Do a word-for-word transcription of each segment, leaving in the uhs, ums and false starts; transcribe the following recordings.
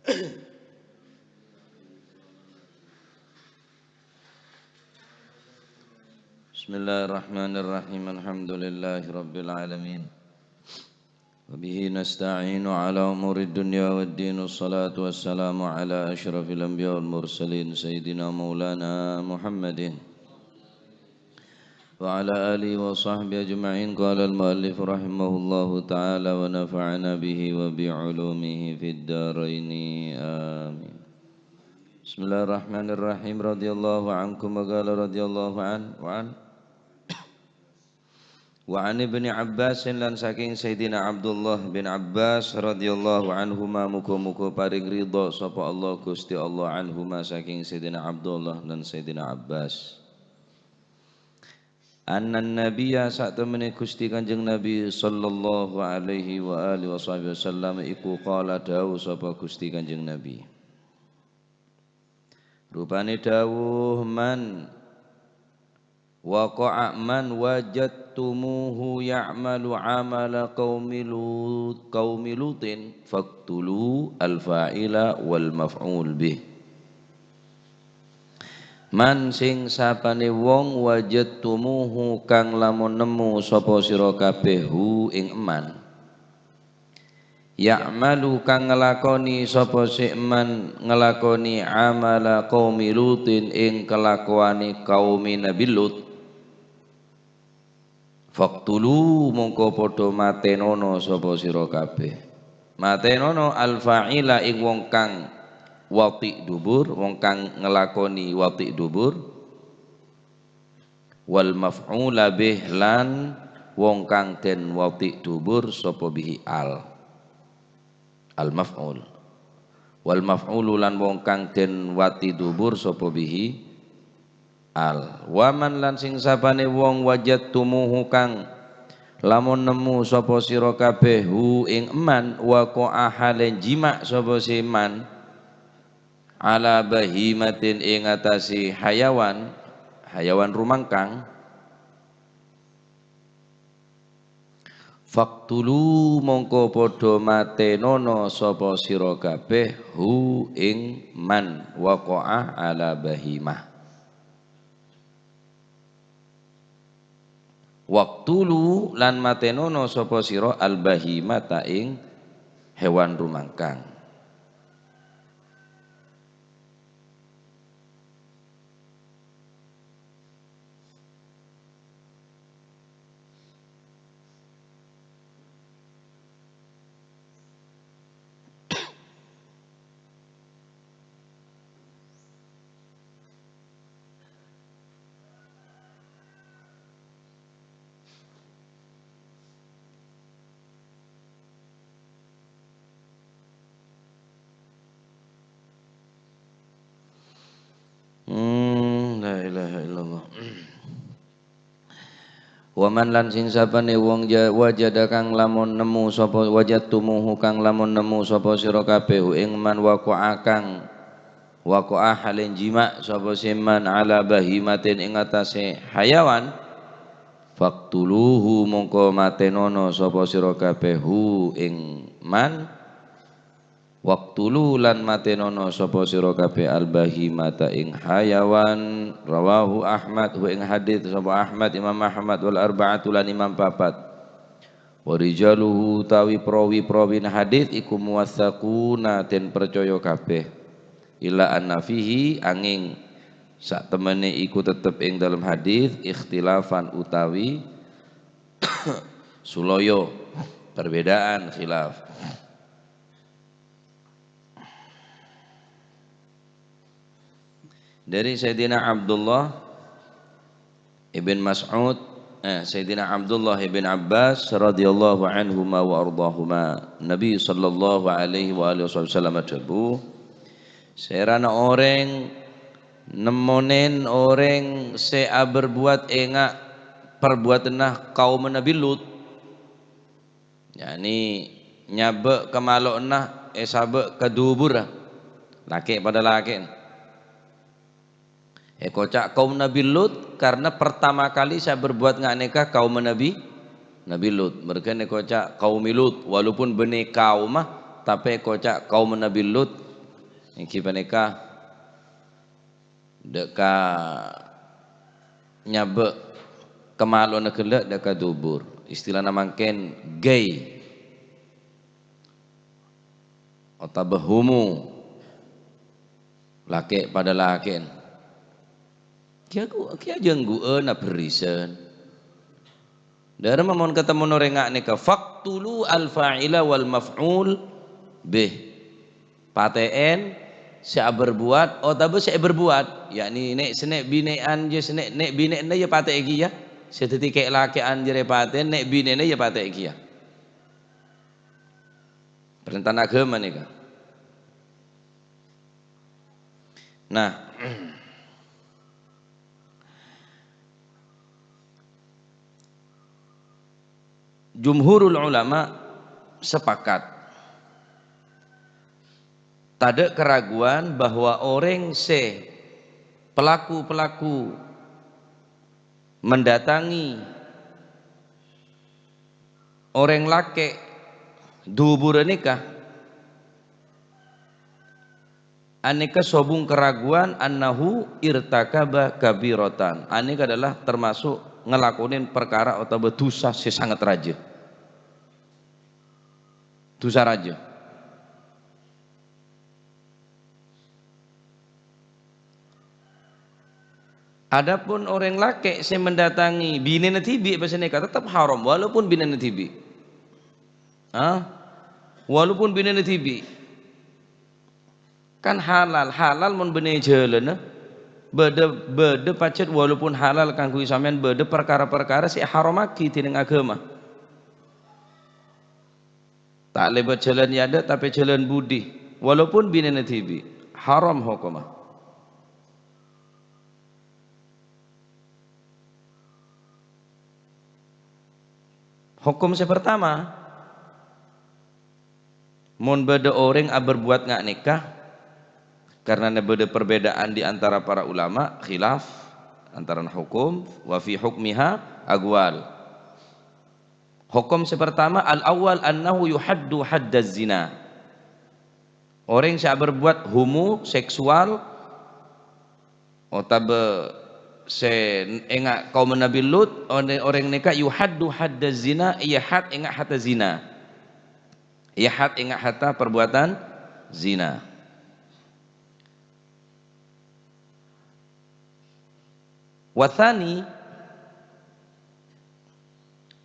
Bismillahirrahmanirrahim. Alhamdulillahirabbil alamin. Wa bihi nasta'inu ala umurid dunya wad din. Wassalatu wassalamu ala asyrafil anbiya wal mursalin, sayyidina maulana Muhammadin wa ala alihi wa sahbihi ajma'in. Qala al-muallif rahimahullahu ta'ala wa nafa'ana bihi wa bi ulumihi fid daraini. Amin. Bismillahirrahmanirrahim. Radhiyallahu ankum wa qala radhiyallahu an, wa an. Wa an Ibni Abbasin, lan saking Sayyidina Abdullah bin Abbas radhiyallahu anhuma, muga-muga paring ridha sapa Allah, Gusti Allah, anhuma, saking Sayyidina Abdullah lan Sayyidina Abbas. Annan Nabiyya, satemene Gusti Kanjeng Nabi sallallahu alaihi wa alihi wasahbihi wasallam, iku qala, dawuh sapa Gusti Kanjeng Nabi. Rupane dawuh, "Man waqa'a, man wajadtumuhu ya'malu amala qaumi Lut, qaumi Lutin, faqtulu al-fa'ila wal maf'ul bih." Man, sing sapane wong, wajadtumuhu, kang lamon nemmo sapa sira kabeh, hu, ing man. Ya'malu, kang nglakone sapa se man nglakone amala qaumi Lutin, ing kalakowane kaume Nabi Lut. Faqtulu, mongko padha matenono sapa sira kabeh. Matenono al-fa'ila, ing wong kang wati' dubur, wong kang nglakone wati' dubur. Wal maf'ula bih, lan wong kang den wati' dubur sapa bihi al. Al maf'ul. Wal maf'ulu, lan wong kang den wati' dubur sapa bihi al. Wa man, lan sing sapane wong, wajadtumuhu, kang lamon nemmo sapa sira kabeh, hu, ing man, waqa'a, hale jima' sapa se man, ala bahimatin, ing atase hayawan, hayawan rumangkang. Faqtulu, mongko padha matenono sapa sira kabeh, hu, ing man, waqa'a ala bahimah. Waqtulu, lan matenono sapa sira al-bahimata, ing hewan rumangkang. Hmm, la ilaha illallah. Wa man, lan sing sapane wong ja-, wajada, kang lamon nemmo sapa, wajadtumuhu, kang lamon nemmo sapa sira kabeh, hu, ing man, waqa'a, kang waqa'a, hale jima' sapa se man, ala bahimatin, ing atase hayawan, faqtuluhu, mongko matenono sapa sira kabeh, hu, ing man. Waqtulu, lan matenono sapa sira kabeh, al-bahimata, ing hayawan. Rawahu Ahmad, hu, ing hadits sapa Ahmad, Imam Ahmad, wal arba'atu, lan imam papat. Wa rijaluhu, utawi perawi-perawina hadits iku, muwatsaquna, den parcaya kabeh. Illa anna fihi, anging satemene iku tetep ing dalem hadits, ikhtilafan, utawi suloyo, perbedaan, khilaf. Dari Sayyidina Abdullah ibn Mas'ud, eh, Sayyidina Abdullah ibn Abbas radhiyallahu anhuma wa ardahuma, Nabi sallallahu alaihi wa alihi wasallam adhabu, "Serana oreng nemmonen oreng se aberbuat enga' perbuatanna kaum Nabi Lut." Yani, nyabâ' ka malo'na, esabâ' ka duburra. Lake' padâ lake'na. Ekoca' kaum Nabi Lut, karena pertama kali sè aberbuat nga' nèka kaum Nabi, Nabi Lut. Mergân ekoca' kaumi Lut, walaupun bânnè kaumma, tapè ekoca' kaum Nabi Lut. Èngghi panèka dâ' ka nyabâ' kamalowanna ghellâ' dâ' ka dubur. Istilana mangkèn gay otabâ homo, lakè' padâ lakè'en. Kèya ku-, kèya jânggu'ân abherrisan. Dâremma mon katemmo orèng nga' nèka, "Faqtulu al-fa'ila wal maf'ul bih." Patè'èn sè aberbuat otabâ sè èberbuat, yakni nè', sè nè' binè'an jâ, sè nè', nè' binè'na yâ patè'è kèya, sè dhâddhi kè'-lakè'an jârèya patè'èn, nè' binè'na yâ patè'è kèya. Parèntana aghâma nèka. Nah, jumhurul ulama sepakat, tadâ' keraguan bahwa orèng sè pelaku-pelaku mendatangi orèng lakè' duburân nèka, anèka sobung keraguan, "annahu irtakaba kabiratan." Anèka adalah termasuk ngalakonè parkara otabâ dhusa sè sanget rajâ. Dhusa rajâ. Adapun orèng lakè' sè mendatangi binèna dhibi', pas nèka tetep haram, walaupun binèna dhibi'. Ah, walaupun binèna dhibi'. Kan halal, halal mon bânnè jhâlânna. Bâdâ, bâdâ pajhât walaupun halal kaangghuy sampèyan, bâdâ parkara-parkara sè èharamaghi dèning aghâma. Ta' lèbât jhâlân è adâ', tapè jhâlân budi, walaupun binèna dhibi', haram hokomma. Hokom sè partama, mon bâdâ orèng aberbuat nga' nèka, karna bâdâ perbedaan di antara para ulama, khilaf antarana hokom, wa fi hukmiha aqwal. Hokom sè partama, al-awwal annahu yuhaddu haddaz zina. Orèng sè aberbuat homo seksual otabâ sè enga' kaum Nabi Lut, one-, orèng nèka yuhaddu haddaz zina, èyahad enga' hadda zina. Èyahad enga' hadda perbuatan zina. Wa tsani,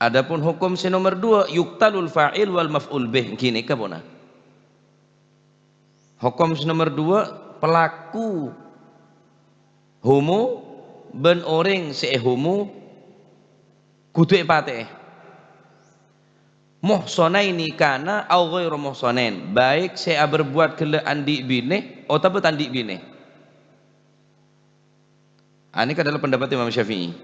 adapun hokom sè nomer duwâ', yuqtalul fa'il wal maf'ul bih. Ghânèka pona. Hokom sè nomer duwâ', pelaku homo bân orèng sè èhomo kodhu èpatè'è. Muhsanaini kana au ghairu muhsanain, baik sè aberbuat ghellâ' andi' binè otabâ ta' andi' binè. Anèka adalah pendapat Imam Syafi'i.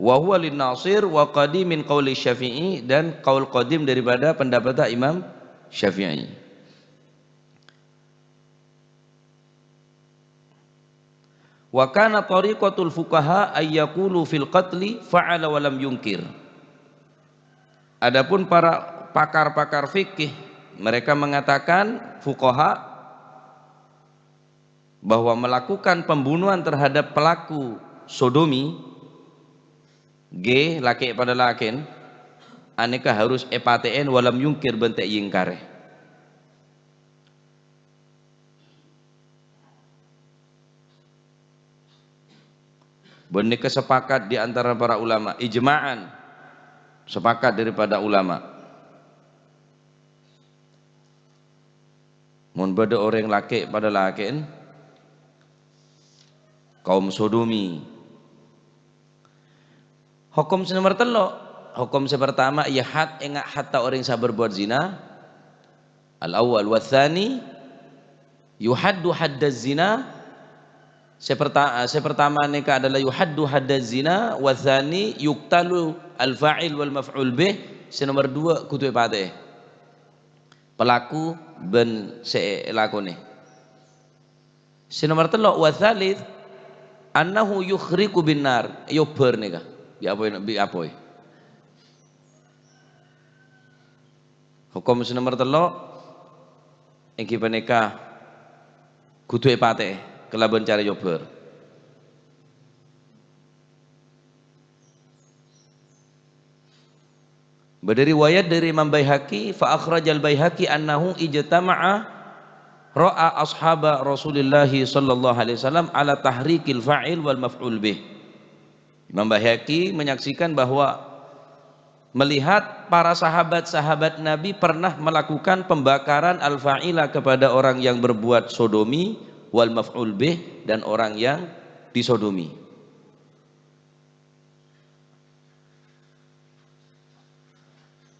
Wa huwa lin nasir wa qadim min qauli Syafi'i, dan qaul qadim daripada pendapatnya Imam Syafi'i. Wa kana tariqatul fuqaha ay yaqulu fil qatli fa'ala wa lam yunkir. Adapun para pakar-pakar fikih, mereka mengatakan, fuqaha, bahwa melakukan pembunuhan terhadap pelaku sodomi, gay, lakè' padâ lakè'en, anèka harus èpatè'è wa lam yunkir bân ta' èyèngkarè. Bân nèka sepakat di antara para ulama, ijma'an, sepakat daripada ulama. Mon bâdâ orèng lakè' padâ lakè'en, kaum sodomi. Hokom sè nomer tello', hokom sè partama, ya had, enga' hatta orèng sè aberbuat zina. Al-awwal, wa tsani, yuhaddu haddaz zina. Sè perta-, sè partama nèka adalah yuhaddu haddaz zina, wa tsani yuqtalu al-fa'il wal maf'ul bih. Sè nomer duwâ' kodhu èpatè'è. Pelaku bân sè èlakonè. Sè nomer tello', wa tsalits, annahu yuhriqu bin nar, èyobâr nèka, bi' apoy, bi' apoy. Hokom sè nomer tello', èngghi panèka kodhu èpatè'è kalabân cara nyobâr. Bâdâ riwayat dâri Imam Baihaqi, "Fa akhrajal Baihaqi annahu ijtama'a ra'a ashaba Rasulillahi sallallahu alaihi wasallam ala tahrikil fa'il wal maf'ul bih." Imam Baihaqi menyaksikan bahwa melihat para sahabat-sahabat Nabi pernah melakukan pembakaran al-fa'ila kepada orang yang berbuat sodomi, wal maf'ul bih, dan orang yang disodomi.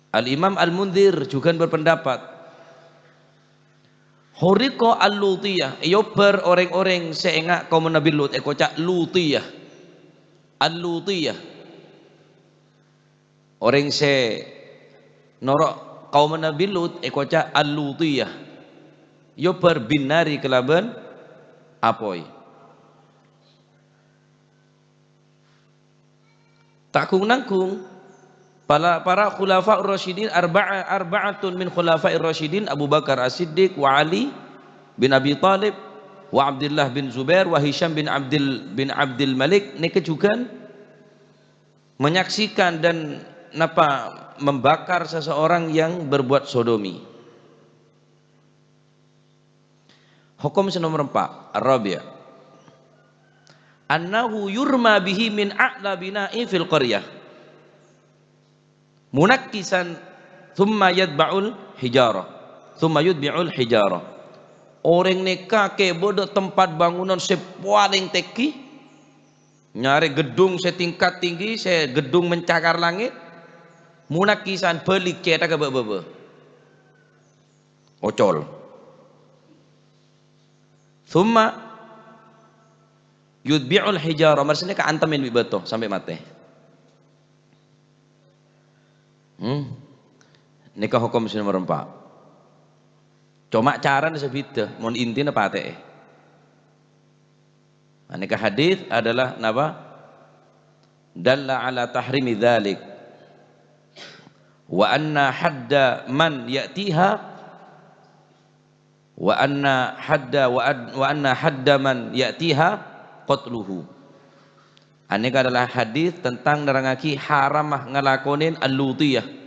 Al-Imam Al-Mundhir jughân berpendapat, "Huriqa al-Lutiyah," èyobâr orèng-orèng sè enga' kaum Nabi Lut, èkoca' Lutiyah. Al-Lutiyah. Orèng sè noro' kaum Nabi Lut èkoca' Al-Lutiyah. Èyobâr bin nari kalabân apoy. Ta' gung-nanggung, pala-, para khulafa'ur rasyidin, arba'a-, arba'atun min khulafa'ir rasyidin, Abu Bakar As-Siddiq, wa Ali bin Abi Thalib, wa Abdullah bin Zubair, wa Hisham bin Abdul, bin Abdul Malik, nèka jughân menyaksikan dan napa, membakar seseorang yang berbuat sodomi. Hukum sè nomer empa', ar-rabi'. Annahu yurma bihi min a'la bina'i fil qaryah. Munakkisan, tsumma yatba'ul hijarah. Tsumma yutbi'ul hijarah. Orèng nèka kè bâdâ tempat bangunan sè palèng tèngghi, nyarè geddhung sè tingkat tinggi, sè geddhung mencakar langit, munakkisan bâli cèthagghâ bâ-bâbâ. Ocol. Tsumma yutbi'ul hijarah, maksudnya kaantemin bi' bâto sampè' matè. Hmm. Nèka hukum sè nomer empa'. Coma carana sè bhidhâ, mon intina patè'è. Nah, nèka hadits adalah napa? Dalla ala tahrimi dzalik. Wa anna hadda man ya'tiha, wa anna hadda, wa ad-, wa anna hadda man ya'tiha qatluhu. Anèka adalah hadits tentang nerrangngaghi haramma ngalakonè al-lutiyah.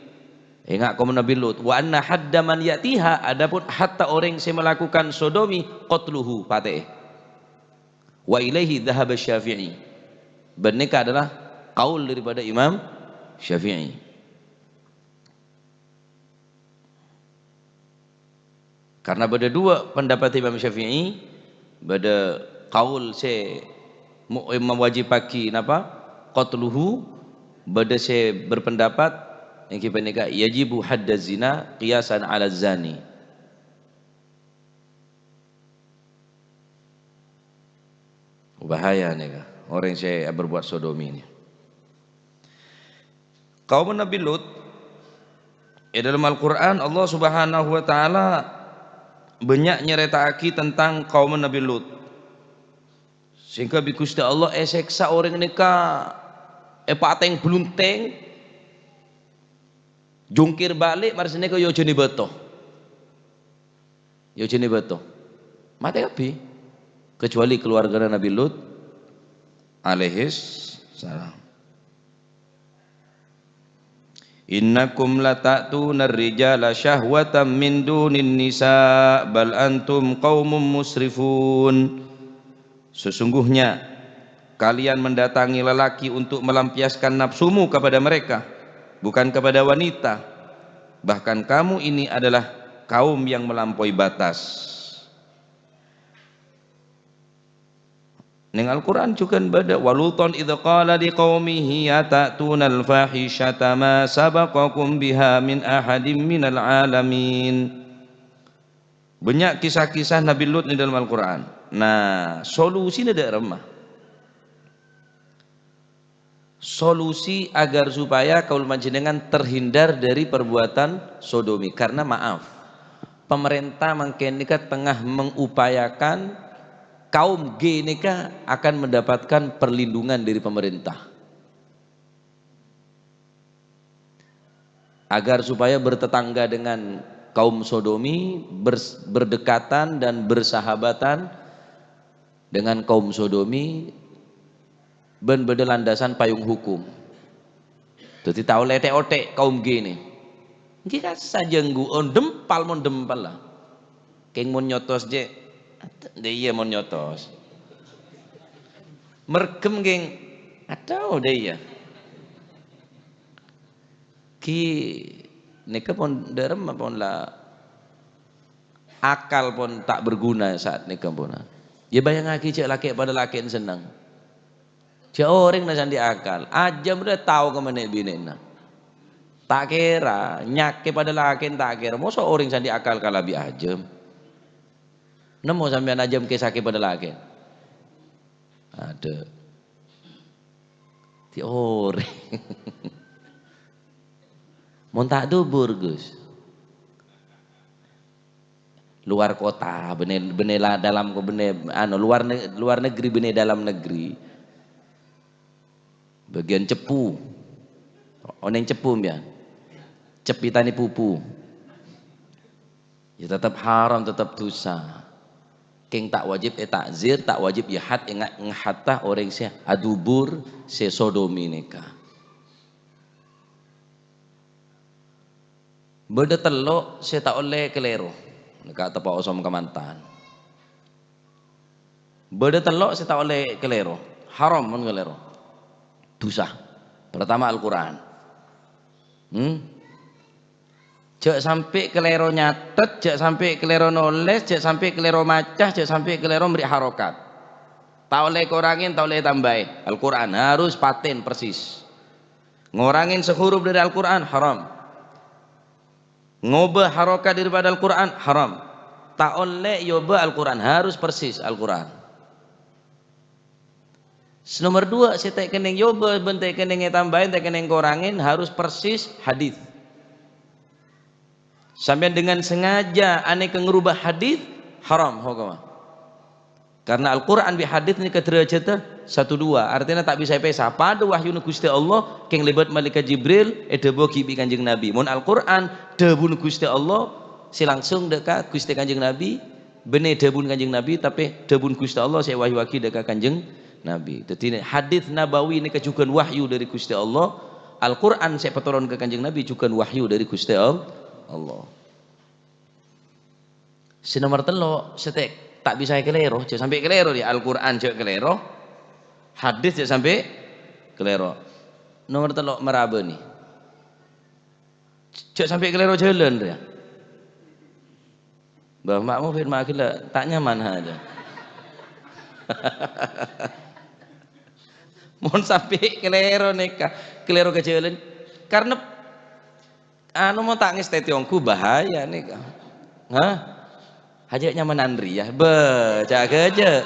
Enga' kaum Nabi Lut. Wa anna hadda man ya'tiha, adapun hatta orèng sè melakukan sodomi, qatluhu, patè'è. Wa ilaihi dzahaba Syafi'i. Bân nèka adalah kaul daripada Imam Syafi'i. Karena bâdâ dua pendapat Imam Syafi'i, bâdâ kaul sè mu-, mewajibaghi napa? Qatluhu, bâdâ sè berpendapat, èngghi panèka yajibu haddaz zina qiyasan 'ala zani. Bahaya nèka, orèng sè berbuat sodomi nèka. Kaum Nabi Lut, è dalam Al-Qur'an Allah Subhanahu wa Ta'ala bânnya' nyarèta'aghi tentang kaum Nabi Lut. Sehingga bi' Ghustè Allah èsèksa orèng nèka, èpatèng-bluntèng, jungkir balik, marè sanèka èojhâni bâto. Èojhâni bâto. Matè kabbhi. Kecuali keluargana Nabi Lut alaihis salam. "Innakum lata'tunar rijala syahwatan min dunin nisa, bal antum qaumun musrifun." Sesungguhnya kalian mendatangi lelaki untuk melampiaskan nafsumu kepada mereka, bukan kepada wanita. Bahkan kamu ini adalah kaum yang melampaui batas. Neng Al-Qur'an jhughân bâdâ, "Wa Lutan idz qala liqaumihi ata'tunal fahisyata ma sabaqakum biha min ahadim minal alamin." Bânnya' kisah-kisah Nabi Lut è dâlem Al-Qur'an. Nah, solusina dâ' remma? Solusi agar supaya kaulâ panjhennengan terhindar dari perbuatan sodomi. Karena maaf, pemerintah mangkèn nèka tengah mengupayakan kaum G nèka akan mendapatkan perlindungan dari pemerintah. Agar supaya bertetangga dengan Kaum sodomi bers-, berdekatan dan bersahabatan dengan kaum sodomi bân bâdâ landasan payung hukum. Dhâddhi ta' ollè tè'-otè' kaum ghinè. Ènggi ka sajânggu'ân dempal mon dempal la. Kèng mon nyotos jhâ', dâ' iyâ mon nyotos. Mergem kèng, adhu dâ' iyâ. Ghi nèka pon dârem pon la akal pon ta' berguna saat nèka pon. Iyâ bâjângaghi jhâ' lakè' padâ lakè'en senneng. Jhâ' orèng na sandhi akal. Ajâm rè tao ka mènè binèna. Ta' kèra, nyakè padâ lakè'en ta' kèra. Mosok orèng sandhi akal kalabhi ajâm. Nemmo sampèyan ajâm kè sakè' padâ lakè'en. Adâ. Ti orèng. Mon ta' dubur, Gus. Luar kota, bânnè, bânnè la-, dalam ko-, bânnè, anu, luar ne-, luar negeri, bânnè dalam negeri. Bâgiyân ceppu. Onèng ceppu, mbiyan? Ceppitane pupu. Ya, tetep haram, tetep dusa. Kèng ta' wajib ètakzir, ta' wajib ya had, ènga-, ngahatta orèng sè adubur, sè sodomi nèka. Bâdâ tello' sè ta' ollè kalèro. Nèka teppa' osom kamantan. Bâdâ tello' sè ta' ollè kalèro. Haram mon kalèro. Dusa. Pertama, Al-Qur'an. Hmm? Jhâ' sampè' kalèro nyatet, jhâ' sampè' kalèro nolès, jhâ' sampè' kalèro maca, jhâ' sampè' kalèro mèrè harokat. Ta' ollè korangè, ta' ollè tambâi. Al-Qur'an harus paten persis. Ngorangè sahuruf dâri Al-Qur'an haram. Ngobâ harokat daripada Al-Qur'an haram. Ta' ollè èyobâ Al-Qur'an, harus persis Al-Qur'an. Sè nomer duwâ', sè ta' kennèng èyobâ bân ta' kennèng ètambâi, ta' kennèng èkorangè, harus persis hadis. Sampèyan dengan sengaja anèka ngarubah hadis, haram hokomma. Karena Al-Qur'an bi' hadis nèka dârâjhâddhâ satu dua, artèna ta' bisa èpèsa. Padâ wahyuna Ghustè Allah, kèng lèbât Malaèkat Jibril, èdhâbuwaghi bi' Kanjeng Nabi. Mon Al-Qur'an, dhâbuna Ghustè Allah, sè langsung dâ' ka Ghustè Kanjeng Nabi, bânnè dhâbuna Kanjeng Nabi, tapè dhâbuna Ghustè Allah sè èwahyuwaghi dâ' ka Kanjeng Nabi. Dhâddhi, hadis nabawi nèka jhughân wahyu dâri Ghustè Allah. Al-Qur'an sè èpatoron ka Kanjeng Nabi jhughân wahyu dâri Ghustè Al-, Allah. Sè nomer tello', sè ta', ta' bisa èkalèro, jhâ' sampè' kalèro, ya. Al-Qur'an jhâ' kalèro, hadis jhâ' sampè' kalèro. Nomer tello', marabâni. Jhâ' sampè' kalèro jhâlân, ya. Mbah, ma' mungkin ma' ghellâ' ta' nyaman, ha, jhâ'. Mon sampè' kalèro nèka, kalèro ka jhâlân. Karna Anu, mon ta' ngèstètè ongghu bahaya nèka. Hah? Hajâ' nyamanan rèya. Bâ, jâgâ jâ'.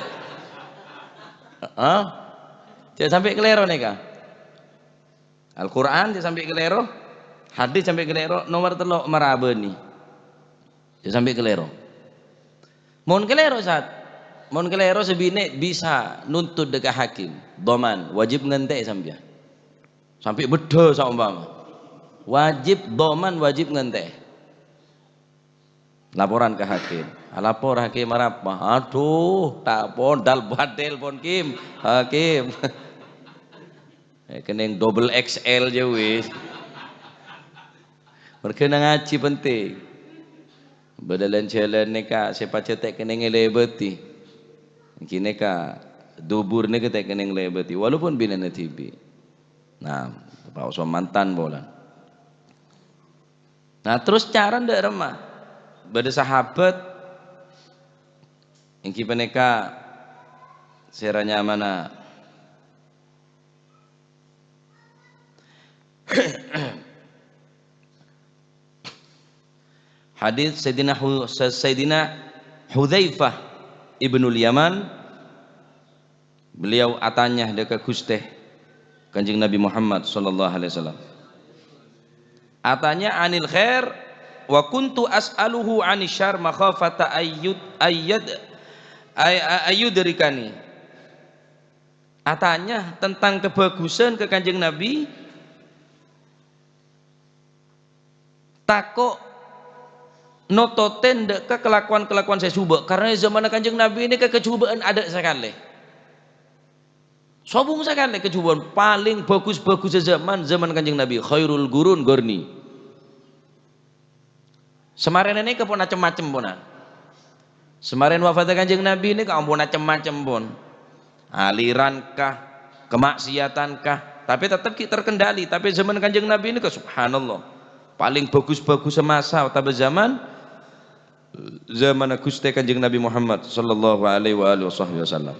Heeh. Jhâ' sampè' kalèro nèka. Al-Qur'an jhâ' sampè' kalèro. Hadis sampè' kalèro. Nomer tello', marabâni. Jhâ' sampè' kalèro. Mon kalèro, Sat. Mon kalèro, sè binè' bisa nuntut dâ' ka hakim. Dhaman, wajib ngantè' sampèyan. Sampè' beddhâ saompama. Wajib dhaman, wajib ngantè'. Laporan ka hakim. Alapor hakim arapa? Adhu, ta' pon, dal-badel pon, Kim. Hakim. Eh, kennèng double X L jâ wis. Mergâna ngajhi penting. Bâdâ lan-jhâlân nèka sè pajhât ta' kennèng èlèbâdhi. Ènggi nèka dubur nèka ta' kennèng èlèbâdhi, walaupun binèna dhibi'. Nah, paoso mantan polana. Nah, terros carana dâ' remma? Bâdâ sahabat, ènggi panèka sèra nyamana Hadis Sayyidina Hu-, Sa-, Sayyidina Hudzaifah ibnul Yaman, beliau atanya dâ' ka Ghustè Kanjeng Nabi Muhammad sallallahu alaihi wasallam. Atanya anil khair, wa kuntu as'aluhu anis syarr makhafata ayyud-, ayyad-, ay-, ay-, ayyudrikani. Atanya tentang kebagusan ka Kanjeng Nabi, tako' Notote endâ' ka kalakowan-kalakowan sè jhubâ', karna è zamanna Kanjeng Nabi nèka kajhubâ'ân adâ' sakalè. Sobung sakalè kajhubâ'ân, palèng bhâghus-bhâghussâ zaman, zaman Kanjeng Nabi, khairul qurun qarni. Samarèna nèka pon cem-macem pona. Samarèn wafatta Kanjeng Nabi nèka ampon cem-macem pon. Aliran kah, kamaksiatan kah, tapè tettep ghi' terkendali. Tapè zaman Kanjeng Nabi nèka, subhanallah, palèng bhâghus-bhâghussâ masa otabâ zaman, zamanna Ghustè Kanjeng Nabi Muhammad sallallahu alaihi wa alihi wasahbihi wasallam.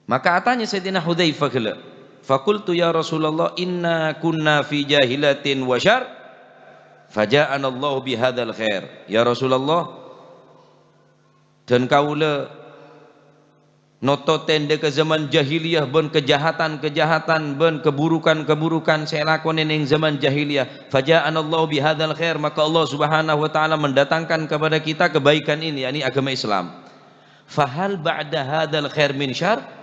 Maka atanya Sayyidina Hudzaifah ghellâ', "Faqultu, ya Rasulullah, inna kunna fi jahilatin wa syarr, faja'anallahu bihadzal khair." Ya Rasulullah, dân kaulâ notote endâ' ka zaman jahiliyah bân kajahatan-kajahatan bân kaburukan-kaburukan sè èlakonè neng zaman jahiliyah. "Faja'anallahu bihadzal khair," maka Allah Subhanahu wa Ta'ala mendatangkan kepada kita kebaikan ini, yakni agama Islam. "Fahal ba'da hadzal khair min syarr?"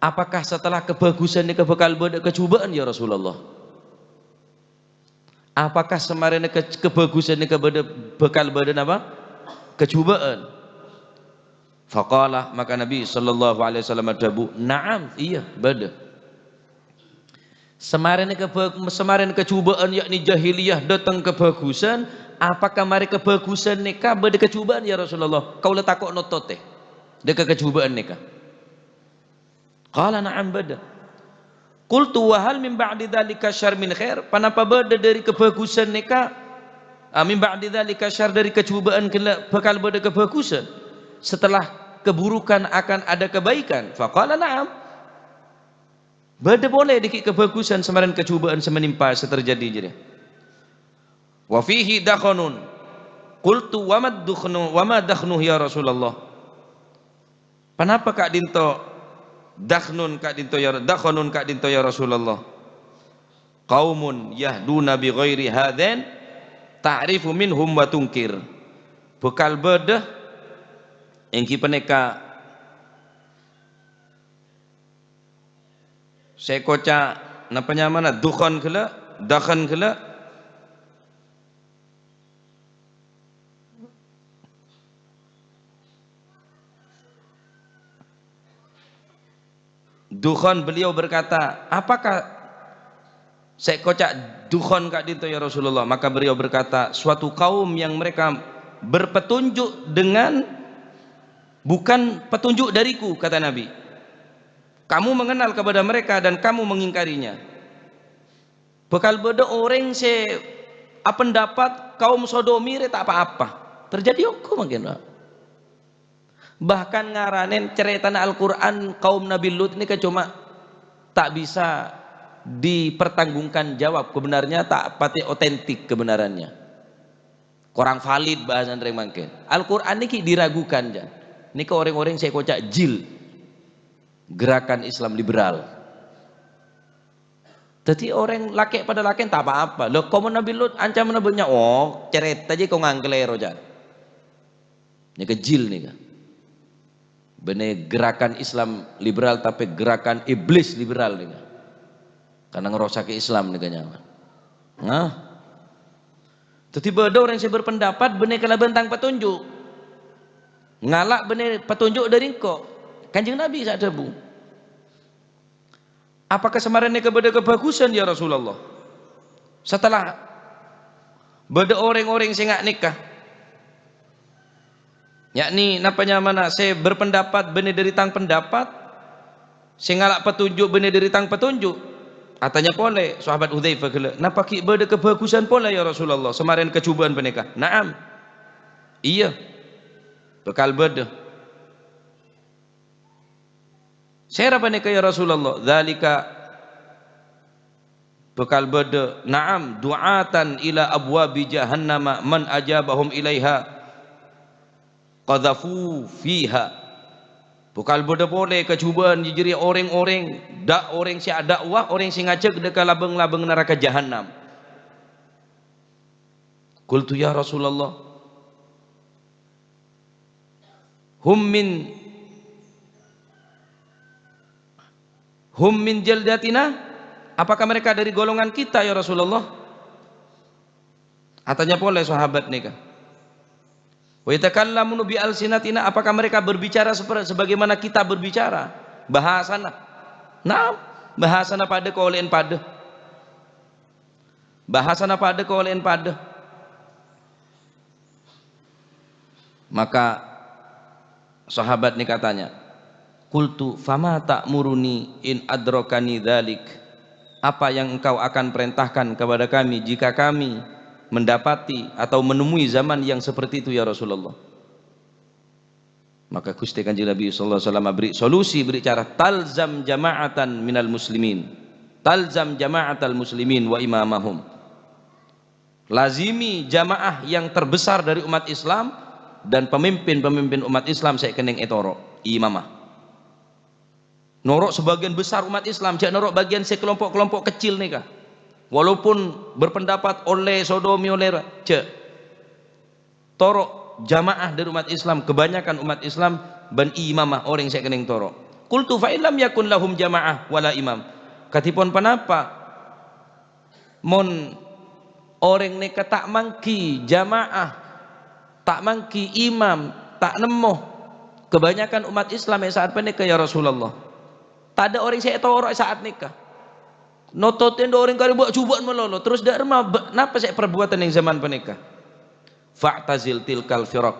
Apakah setelah kabhâghusân nèka bhâkal bâdâ kajhubâ'ân, ya Rasulullah? Apakah samarèna ke-, kabhâghusân nèka bâdâ, bhâkal bâdâ napa? Kajhubâ'ân. Faqala, maka Nabi sallallahu alaihi wasallam adhâbu, "Na'am, iyâ, bâdâ." Samarèna kabhâ-, samarèna kajhubâ'ân, yakni jahiliyah, dâteng kabhâghusân, apakah marè kabhâghusân nèka bâdâ kajhubâ'ân, ya Rasulullah? Kaulâ tako' notote dâ' ka kajhubâ'ân nèka. Qala, "Na'am, bâdâ." Qultu, "Wa hal min ba'di dzalika syarr min khair?" Ponapa bâdâ dâri kabhâghusân nèka, ah, min ba'di dzalika syarr, dâri kajhubâ'ân ghellâ' bhâkal bâdâ kabhâghusân setelah keburukan akan ada kebaikan? Faqala, "Na'am." Bâdâ polè dâgghi' kabhâghusân samarèn kajhubâ'ân sè manimpa sè terjadi jârèya. "Wa fihi dakhanun." Qultu, "Wa mad dukhnu, wa ma dakhnuh ya Rasulullah?" Ponapa ka'dinto dakhnun ka'dinto ya, dakhanun ka'dinto ya Rasulullah? "Qaumun yahduna bi ghairi hadzain ta'rifu minhum wa tunkir." Bhâkal bâdâ èngghi panèka sè èkoca' napa nyamana? Dukhan ghellâ', dakhan ghellâ'. Dukhan, beliau berkata, "Apakah sè èkoca' dukhan ka'dinto, ya Rasulullah?" Maka beliau berkata, "Suatu kaum yang mereka berpetunjuk dengan bukan petunjuk dariku," kata Nabi. "Kamu mengenal kepada mereka dan kamu mengingkarinya." Bhâkal bâdâ orèng sè apendapat kaum Sodom rè ta' pa-apa. Terjadi ongghu mangkèn, Pak. Bahkan ngaranè carètana Al-Qur'an kaum Nabi Lut nèka coma ta' bisa dipertanggungjawab, kebenarnya ta' patè otentik kebenarannya. Korang valid bhâsana rèng mangkèn. Al-Qur'an nèka diragukan, jân. Nèka orèng-orèng sè èkoca' jil, gerakan Islam liberal. Dhâddhi orèng lakè' padâ lakè' ta' pa-apa. Lho, kaum Nabi Lut ancamanna bânnya'. Oh, carèta jiyâ kong angklèro, jân. Nèka jil nèka. Bânnè gerakan Islam liberal, tapè gerakan iblis liberal nèka. Karena ngerosak Islam nèka nyaman. Nah. Dhâddhi bâdâ orèng sè berpendapat bânnè kalabân tang patonjhu'. Ngala' bânnè patonjhu' dâri engko'. Kanjeng Nabi sè adhâbu. Apakah samarèna nèka bâdâ kabhâghusân, ya Rasulullah? Setelah bâdâ orèng-orèng sè nga' nèka, yakni napa nyamana, sè berpendapat bânnè dâri tang pendapat, sè ngala' patonjhu' bânnè dâri tang patonjhu'. Atanya polè sahabat Hudzaifah ghellâ', "Napa ghi' bâdâ kabhâghusân polè, ya Rasulullah, samarèna kajhubâ'ân panèka?" "Na'am." "Iyâ, bhâkal bâdâ." "Sèra panèka, ya Rasulullah?" "Dzalika, bhâkal bâdâ, na'am, du'atan ila abwabi jahannama man ajabahum ilaiha qadzafu fiha." Bhâkal bâdâ polè kajhubâ'ân jârèya orèng-orèng, da-, orèng sè adâ'wah, orèng sè ngajhâk dâ' ka labâng-labâng naraka jahannam. Qultu, "Ya Rasulullah, hum min, hum min jaldatina? Apakah mereka dari golongan kita, ya Rasulullah?" Atanya polè sahabat nèka, "Wa yatakallamuna bi alsinatina, apakah mereka berbicara seper-, sebagaimana kita berbicara?" Bahasana. Nah, bahasana padâ, kolè'en padâ. Bahasana padâ, kolè'en padâ. Maka sahabat nèka tanya, "Qultu, fama ta'muruni in adrakani dzalik?" "Apa yang engkau akan perintahkan kepada kami jika kami mendapati atau menemui zaman yang seperti itu, ya Rasulullah?" Maka Ghustè Kanjeng Nabi sallallahu alaihi wasallam beri solusi, beri cara, "Talzam jama'atan minal muslimin. Talzam jama'atal muslimin wa imamahum." Lazimi jamaah yang terbesar dari umat Islam dan pemimpin-pemimpin umat Islam sè kennèng ètoro', imamah. Noro' sebagian besar umat Islam, jhâ' noro' bagian sè kelompok-kelompok kecil nèka. Walaupun berpendapat ollè sodomi ollè ra-, jhâ'. Toro' jamaah dari umat Islam, kebanyakan umat Islam bân imamah orèng sè kennèng toro'. Qultu fa illam yakun lahum jamaah wala imam. Kadhipon ponapa? Mon orèng nèka ta' mangghi jamaah, ta' mangghi imam, ta' nemmo kebanyakan umat Islam è sa'at panèka, ya Rasulullah. Tadâ' orèng sè ètoro' è sa'at nèka. Nototè dâ' orèng karè bâ'-jubâ'ân malolo. Terros dâ' remma bâ-, napa sè èparbuwât neng zaman panèka? "Fa'tazil tilkal firaq,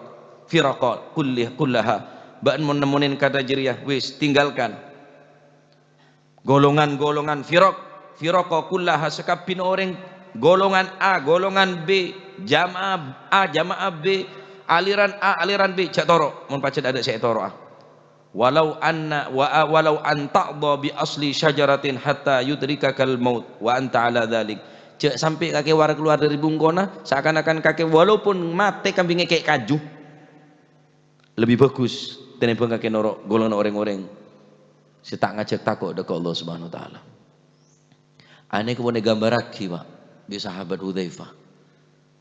firaqa kulli-, kullaha." Bâ'na mon nemmonè kata jârèya, wis, tinggalkan. Golongan-golongan firaq, firaqa kullaha, sakabbhina orèng, golongan A, golongan B, jamaah A, jamaah B, aliran A, aliran B, jhâ' toro', mon pajhât adâ' sè ètoro'a. "Walau anna, wa, walau an ta'dha bi asli syajaratin hatta yudrikakal maut, wa anta ala dzalik." Jhâ' sampè' kakè war-kalowar dâri bungkona, saakan-akan kakè walaupun matè kambing ngèkè' kaju. Lebbi bhâghus tènèmbhâng kakè noro' golonganna orèng-orèng sè ta' ngajhâk tako' dâ' ka Allah Subhanahu wa Ta'ala. Anèka pon èghâmbhârraghi, Pak, bi' sahabat Hudzaifah.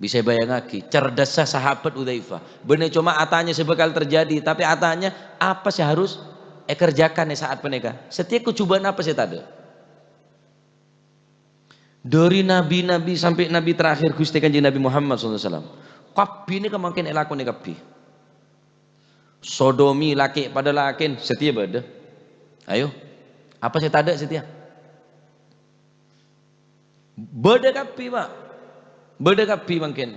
Bisa èbâjângaghi cerdhâssa sahabat Hudzaifah. Bânnè coma atanya sè bhâkal terjadi, tapè atanya apa sè harus èkerjakan è sa'at panèka. Satèya kajhubâ'ân apa sè tadâ'? Dâri nabi-nabi sampè' nabi terakhir Ghustè Kanjeng Nabi Muhammad sallallahu alaihi wasallam, kabbhi nèka mangkèn èlakonè kabbhi. Sodomi lakè' padâ lakè'en, satèya bâdâ. Ayo, apa sè tadâ' satèya? Bâdâ kabbhi, Pak. Bâdâ kabbhi mangkèn.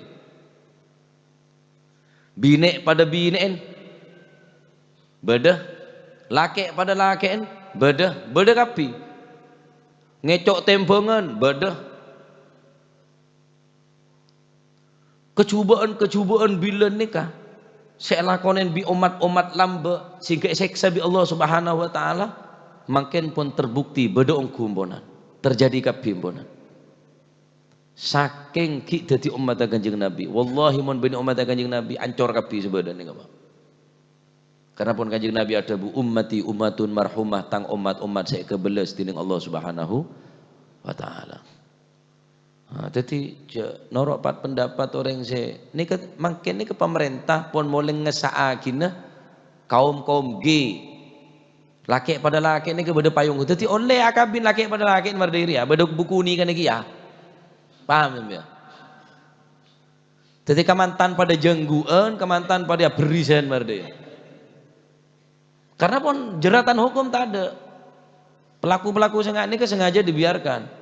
Binè' padâ binè'en, bâdâ. Lakè' padâ lakè'en, bâdâ. Bâdâ kabbhi. Ngèco' tèmbhângan, bâdâ. Kajhubâ'ân-kajhubâ'ân bilân nèka sè èlakonè bi' ommat-ommat lambâ' sè èngghi èsèksa bi' Allah Subhanahu wa Ta'ala, mangkèn pon terbukti bâdâ ongghu emponan. Terjadi kabbhi emponan. Sakèng ghi' dhâddhi ommatta Kanjeng Nabi. Wallahi, mon bânnè ommatta Kanjeng Nabi, ancor kabbhi sè bâdâ nèka, Pak. Karna pon Kanjeng Nabi adhâbu, "Ummati ummatun marhumah," tang ommat-ommat sè èkabellâs dhinèng Allah Subhanahu wa Ta'ala. Nah, dhâddhi jhâ' noro' pat-pendapat orèng sè nèka, mangkèn nèka pamarènta pon molè ngessa'aghina kaum-kaum G. Lakè' padâ lakè' nèka bâdâ payong. Dhâddhi ollè akabin lakè' padâ lakè' mardhâ rèya, bâdâ buku nèka nèkèya. Paham sampèyan? Dhâddhi kamantan padâ jhânggu'ân, kamantan padâ aberrisan mardhâ. Karna pon jeratan hokom tadâ'. Pelaku-pelaku sè nga-, nèka sengaja dibiarkan.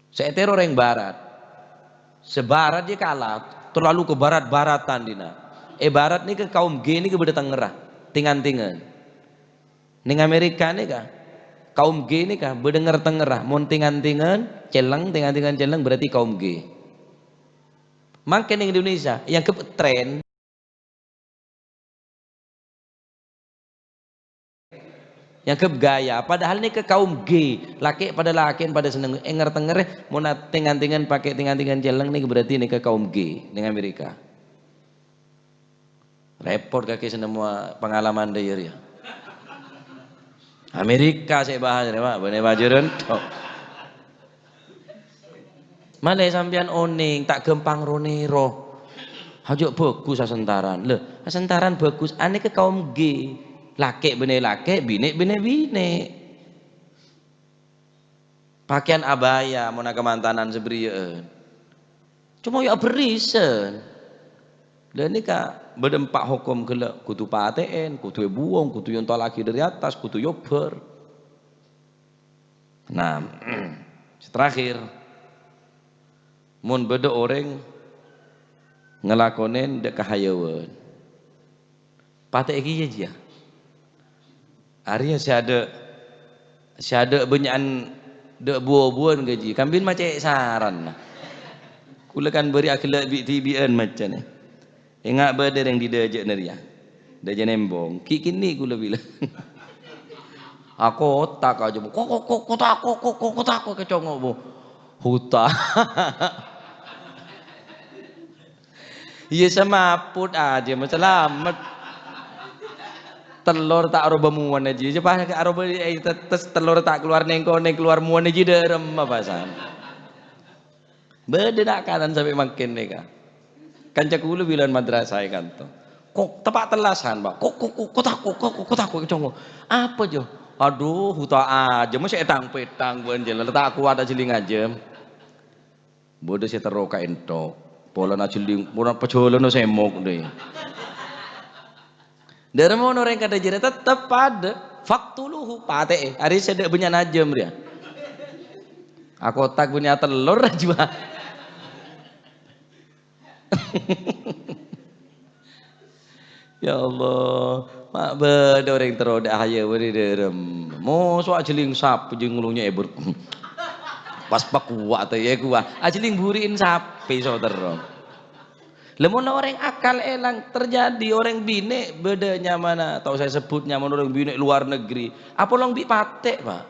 Sè ètèro orèng barat. Sè barat jâ kala, terlalu kebarat-baratan dina. È barat nèka kaum G nèka bâdâ tengngerra, tèng-antèngan. Nèng Amerika nèka, kaum G nèka bâdâ nger-tengngerra. Mon tèng-antèngan celleng, tèng-antèngan celleng berarti kaum G. Mangkèn nèng Indonesia, èangghep tren. Èangghep gaya, padahal nèka kaum G, lakè' padâ lakè'en padâ senneng, è nger-tengngerra, mon tèng-antèngan pakè tèng-antèngan celleng nèka berarti nèka kaum G nèng Amerika. Rèpot kakè sè nemmowa pangalaman dâ' iyâ rèya. Amerika sè bahas rèya, Pak, bânnè pajhârân tok. Malè sampèyan onèng, ta' ghâmpang ro-nèro. Ajâ bhâghus asentaran. Lho, asentaran bhâghus, anèka kaum G. Lakè' bânnè lakè', binè' bânnè binè'. Pakèyan abaya mon akamantanan sè bâriyâ'ân. Coma ya aberrisen. Lah nèka bâdâ empa' hokom ghellâ', kodhu patè'èn, kodhu èbuwâng, kodhu èontallaghi dâri attas, kodhu èobbhâr. Nah, sè terakhir, mon bâdâ orèng ngalakonè dâ' kahayâwân, patè'è kèya jiyâ. Arèya sè adâ', sè adâ' bânnya'an dâ' bu-obuwân kèya jiyâ, kambin ma' cè' saranna. Kaulâ kan bâri' aghellâ' bi'-dhibi'ân macana. Enga' bâdâ rèng dâjâna rèya. Dâjâna embong. Ghi' kènè' kaulâ bilâ. Akotak ajâm. Kok, kok, kok, kotak, kok, kok, kok, kotak, kok, kècongngo', bu. Huta. Iyâ, samaput ajâm, salamet. Tellor ta' aroba mowana jiyâ. Coba aroba, eh, tetes tellor ta' kalowar nèng-konèng, kalowar mowana jiyâ dâremma pasan. Bâdâ na' kanan sampè' mangkèn nèka. Kanca kaulâ bilân madrasah è kanto. Kok, teppa' tellasan, Pak. Kok, kok, kok, kotak, kok, kok, kok, kotak, kok, congko. Apa, Jo? Aduh, huta ajâm, masa ètang-pètang, bân jâlâ, ta' kowat ajhelling ajâm. Bâdâ sè terro ka ènto'. Polana ajhelling, polana pajhâlânna sèmok, deh. Dâremma mon orèng kadhâ' jârèya tettep padâ, faqtuluhu, patè'è. Arèya sè dâ' bânnya'na ajâm rèya. Akotak bânnya' atellor ajâ. Ya Allah, ma' bâdâ orèng terro dâ' hayâ bâdâ dârem. Moso ajhelling sap jeng ngelunye ebur. Pas pakuwat ya kuwa. Ajhelling buri'in sapè so terro. Lah, mon orèng akal èlang, terjadi orèng binè' bâdâ nyamana, ta' osa èsebbhut nyamana orèng binè' luar negeri, apolong bi' patè', Pak.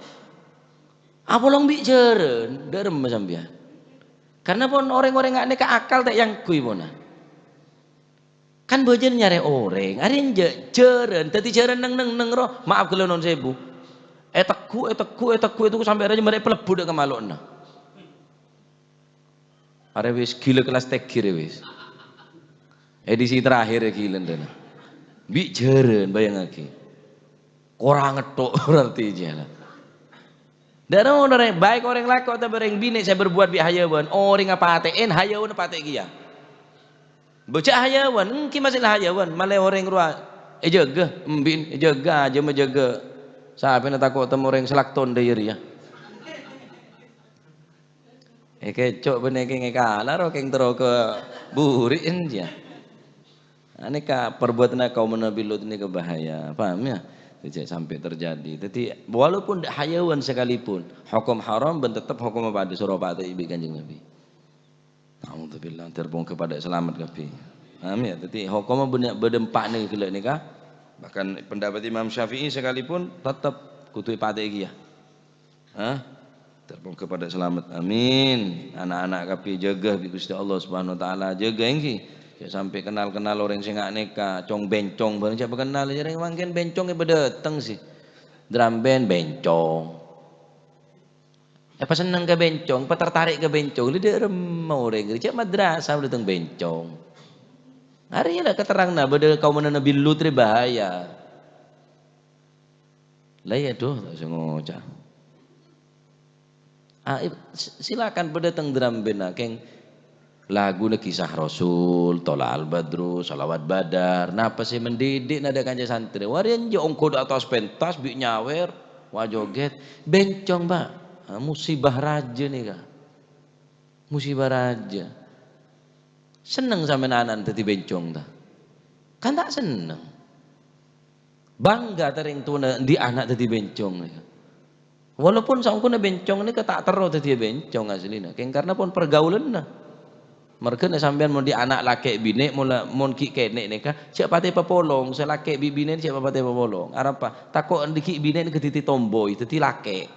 Apolong bi' jhârân, dâremma sampèyan. Karna pon orèng-orèng nga' nèka akal ta' èangghuy pona. Kan bâjâna nyarè orèng, arèya enjâ' jhârân, dhâddhi jhârân neng-neng-neng ro, maaf ghellâ' non sèbu. Ètegghu', ètegghu', ètegghu', ètegghu' sampè' rajâ marè palebbhu dâ' ka malo'na. Arè wis ghilâ kellas tègghir wis. Edisi terakhir ya ghilâ dhâna. Bi' jhârân, bâjângaghi. Korang ngetthok berarti jiyâ la. Dâ' remma orèng, baik orèng lako' otabâ orèng binè' sè berbuat bi' hayâwan, orèngnga patè'èn, hayâwanna patè' kèya. Bâjâ' hayâwan, èngghi masè la hayâwan, malè orèng rowa èjâgâ, embi'na èjâgâ, ajâmma èjâgâ. Sapèna tako' tem orèng sè lakton dâjâ rèya. Èkèco' bân èkèng èkala ro kèng terro ka buri'en jiyâ. Anèka perbuatanna kaum Nabi Lut nèka bahaya, paham ya? Jhâ' sampè' terjadi. Dhâddhi, walaupun dâ' hayâwan sekalipun, hokom haram bân tettep hokomma padâ soro patè' bi' Kanjeng Nabi. Naudzubillah, terpongka padâ salamet kabbhi. Paham ya? Dhâddhi, hokomma bâdâ, bâdâ empa' nèka ghellâ' nèka. Bahkan pendapat Imam Syafi'i sekalipun tettep kodhu èpatè'è kèya. Hah? Terpongka padâ salamet. Amin. Ana'-ana' kabbhi jâgâ bi' Ghustè Allah Subhanahu wa Ta'ala. Jâgâ èngghi. Jhâ' sampè' kennal-kennal orèng sè nga' nèka. Cong-bèncong bhâreng jhâ' pakennal. Jhâ' rèng mangkèn bèncong èpadâteng sè. Drambèn bèncong. Èpasenneng ka bèncong, patertarèk ka bèncong. Lè dâ' remma orèng. Jhâ' madrasah dâteng bèncong. Arèya la katerranganna bâdâ kaumma Nabi Lut rè bahaya. La iyâ, dhu, ta' osa ngoca'. Ah, i-, s-, silakan bâdâ teng drambèna, kèng laguna Kisah Rasul, Thala'al Badru, Shalawat Badar, napa sè mendidik na dâ' kanca santrè. Wa rèya enjâ' ongghu dâ' attas pentas, bi' nyawèr, wa jogèt. Bèncong, Pak. Ah, musibah rajâ nèka. Musibah rajâ. Senneng sampèyan ana'na dhâddhi bèncong, ta? Kan ta' senneng. Bangga ta' rèng towana andi' ana' dhâddhi bèncong, ya. Walaupun saongghuna bèncong nèka ta' terro dhâddhiyâ bèncong aslina, kèng karna pon pergaulanna. Marghâna sampèyan mon andi' ana' lakè' binè', mon la-, mon ghi' kènè' nèka, jhâ' patè papolong, sè lakè' bi' binè' jhâ' patè papolong. Arapa? Tako' andi' ghi' binè' nèka dhâddhi tomboy, dhâddhi lakè'.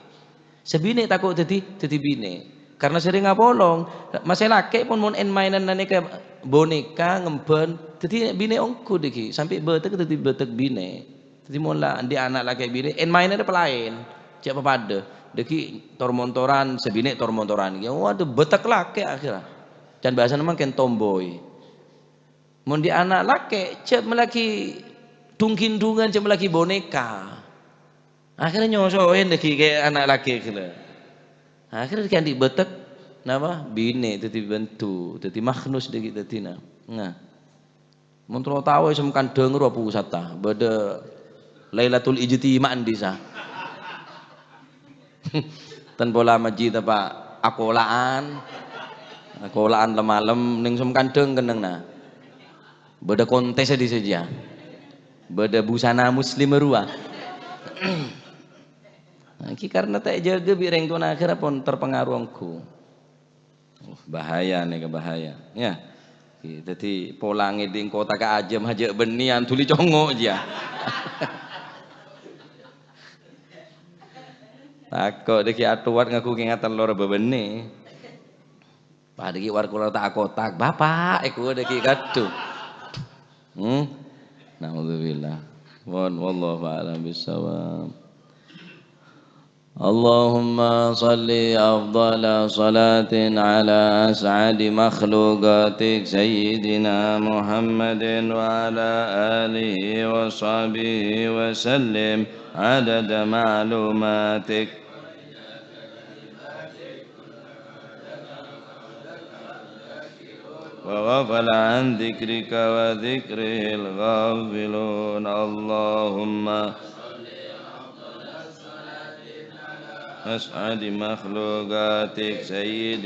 Sè binè' tako' dhâddhi, dhâddhi binè'. Karna serrèng apolong, masè lakè' pon mon èn-maènan nèka boneka, ngemban, dhâddhi binè' ongghu dhâggi', sampè' bâtek dhâddhi bâtek binè'. Dhâddhi mon la andi' ana' lakè' binè', èn-maènan palaèn, jhâ' papadâ. Dhâggi' tor-montoran, sè binè' tor-montoran. Ya, waduh, bâtek lakè' akhirra. Can bhâsana mangkèn tomboy. Mon andi' ana' lakè', jhâ' mellèaghi dung-gindungan, jhâ' mellèaghi boneka. Akhirra nyosoè dhâggi' ka ana' lakè' ghellâ'. Akhirra dhâggi' andi' bâtek. Napa? Binè' dhâddhi bhânto, dhâddhi maknus dhâggi' dhâddhina. Nah. Mon terro tao è Sèmkandhâng rowa pusata, bâdâ Lailatul Ijtima' è dhisa. Ten pola majjid apa akola'an. Akola'an lem-malem neng Sèmkandhâng kennengnga. Bâdâ kontes è dhisa jiyâ. Bâdâ busana muslim rowa. Nah, ghi karna ta' èjâgâ bi' rèng towana akhèr pon terpengaruh ongghu. Wah, bahaya nèka, bahaya. Yâ. Ghi, dhâddhi pola ngèdhing kota ka ajâm hajâ' bânnè, anduli congo' jiyâ. Tako' dhâggi' atowat ngaku kèngatan lora bâbânnè. Padâ ghi' war-kula ta' akotak, "Bapa'," èkowa dhâggi' kadhu. Hmm? Naudzubillah. Pon, wallahu a'lam bissawab. اللهم صل أفضل صلاة على أسعد مخلوقاتك سيدنا محمد وعلى آله وصحبه وسلم عدد معلوماتك. وغفل عن ذكرك وذكره الغافلون. اللهم أسعد مخلوقاتك سيدنا